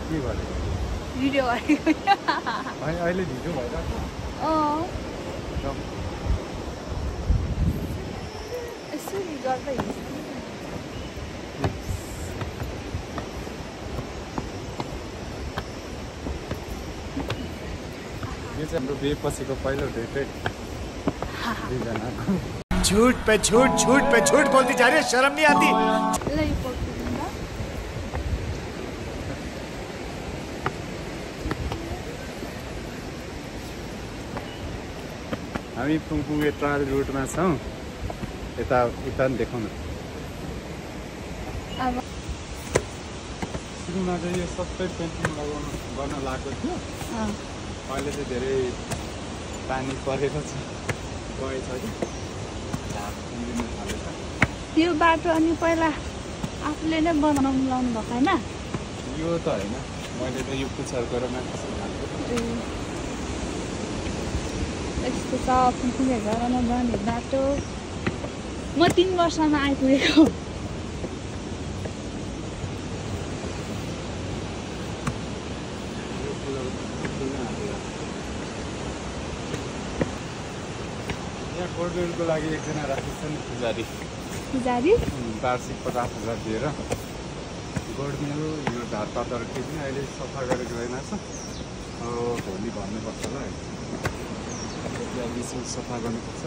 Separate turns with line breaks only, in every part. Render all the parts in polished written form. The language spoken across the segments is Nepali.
के गरे
भिडियो गरेको
अहिले भिडियो भइरहेको
यसरी गर्दै
यो चाहिँ हाम्रो बिहे पछिको पहिलो डेट है दुईजनाको
झूठ पे झूठ झूठ पे झूठ बोलती जा रही है शर्म नहीं आती
हामी पुङपुङे ट्रायल रुटमा छौँ यता उता पनि देखाउनु सुरुमा चाहिँ यो सबै पेन्टिङ गर्न लागेको थियो अहिले चाहिँ धेरै पानी परेको छ गएछ कि झार उम्रिन थालेछ
यो बाटो अनि पहिला आफूले नै बनाउनु लाउनु भएको होइन
यो त होइन मैले त यो पुच्छर गरेर मात्र
यस्तो छ पुङपुङे घरमा जाने बाटो म 3 वर्षमा आइपुगेको
यहाँ गोडमेलको लागि एकजना राखेको छ नि पुजारी वार्षिक 50,000 दिएर गोडमेल यो ढाडपातहरू केही पनि अहिले सफा गरेको रहेनछ भोलि भन्नुपर्छ ल बिचमा सफा गर्नुपर्छ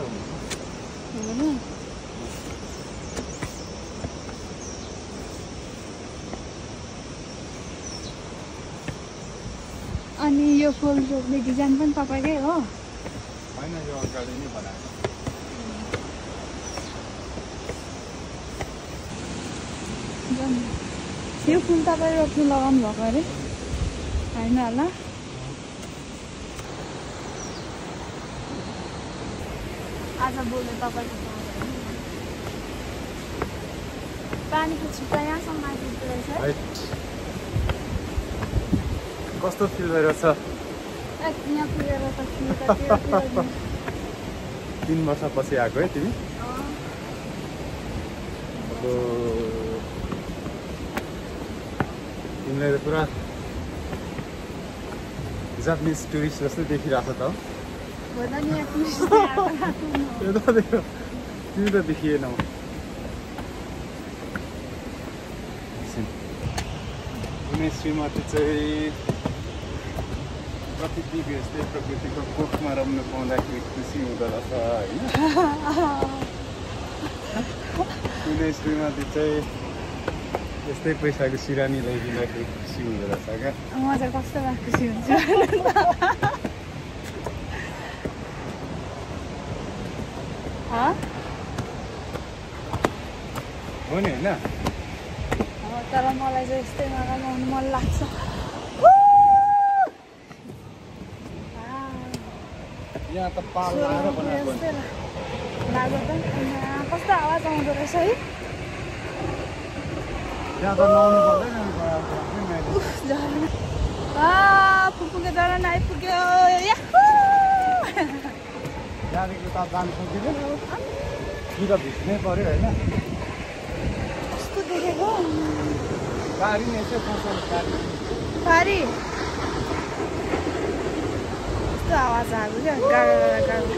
अनि यो फुल रोप्ने डिजाइन पनि तपाईँकै हो
होइन यो अगाडि नै बनाएको
यो फुल तपाईँ रोप्नु लगाउनु भएको अरे होइन होला आज बोल्नु तपाईँको पानीको छिट्टा यहाँसम्म आइपुग्दो रहेछ
कस्तो फिल भइरहेछ
यहाँ पुगेर त
3 वर्षपछि आएको है तिमी अब तिमीलाई त पुरा जापानिज टुरिस्ट जस्तै देखिरहेको त तिमी त देखिएनौ कुनै श्रीमती चाहिँ प्रकृति यस्तै प्रकृतिको कोखमा रम्न पाउँदाखेरि खुसी हुँदो रहेछ होइन कुनै श्रीमती चाहिँ यस्तै पैसाको सिरानी ल्याइदिँदाखेरि खुसी हुँदो रहेछ क्या
म चाहिँ कस्तो खुसी हुन्छु
हो नि होइन
तर मलाई चाहिँ यस्तै लगाउनु मन लाग्छ
यहाँ त पाल लाएर बनाएको
लाग्यो त कस्तो आवाज आउँदो रहेछ है
यहाँ त नुहाउनु पर्दैन
फुपूको जरा आइपुग्यो
यहाँदेखि त जानु सकिँदैन कि त भिज्नै पऱ्यो होइन
कस्तो देखेको
गाडी नै चाहिँ
पारी कस्तो आवाज आएको क्या गाडो गाडो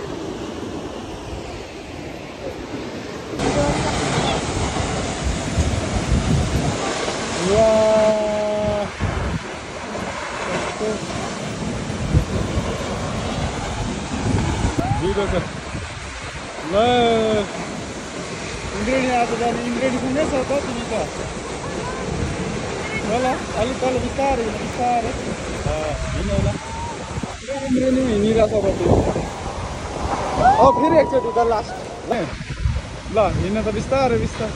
ल इन्द्रेणी आज जाने इन्द्रेणीसँगै छ त तिमी त ल अलिक तल बिस्तारै बिस्तारै हिँड होला इन्द्रेणी हिँडिरहेछ कति फेरि एकचोटि त लास्ट ल हिँड्न त बिस्तारै बिस्तारै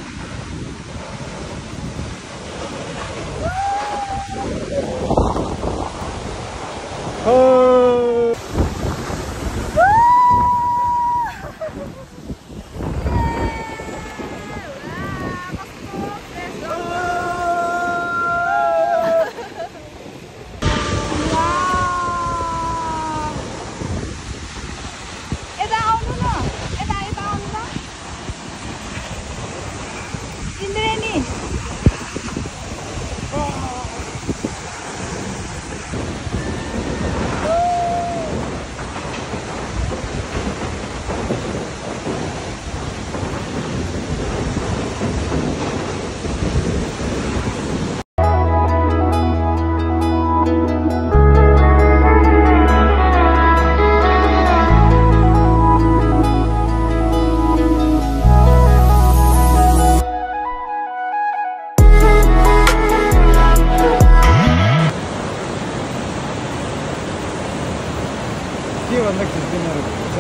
मेरो भिडियो छ।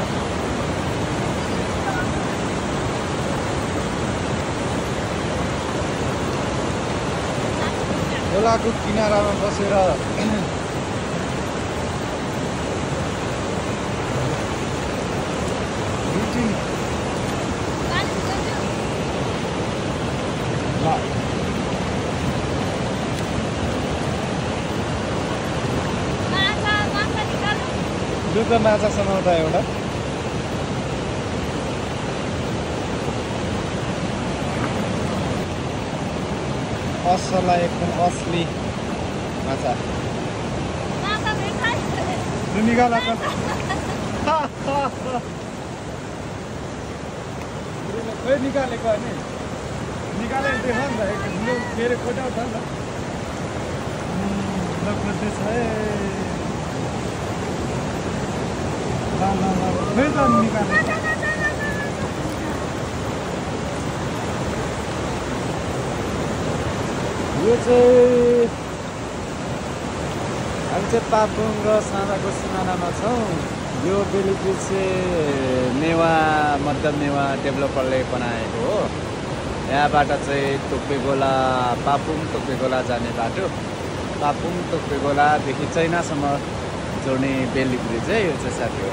खोलाको किनारामा बसेर दुध माछा समाउँदा एउटा असला एकदम असली माछा निकाला त खोइ निकालेको अनि निकालेर देख नि त मेरो खोटा छ नि त खोज्दैछ है खोइ त निकालेको यो चाहिँ हामी चाहिँ पापुङ र साँदाको सिमानामा छौँ। यो बेलिब्रिज चाहिँ नेवा मध्य नेवा डेभलपरले बनाएको हो। यहाँबाट चाहिँ तोक्पेगोला पापुङ तोक्पेगोला जाने बाटो पापुङ तोक्पेगोलादेखि चाइनासम्म जोड्ने बेलिब्रिज चाहिँ यो चाहिँ साथी हो।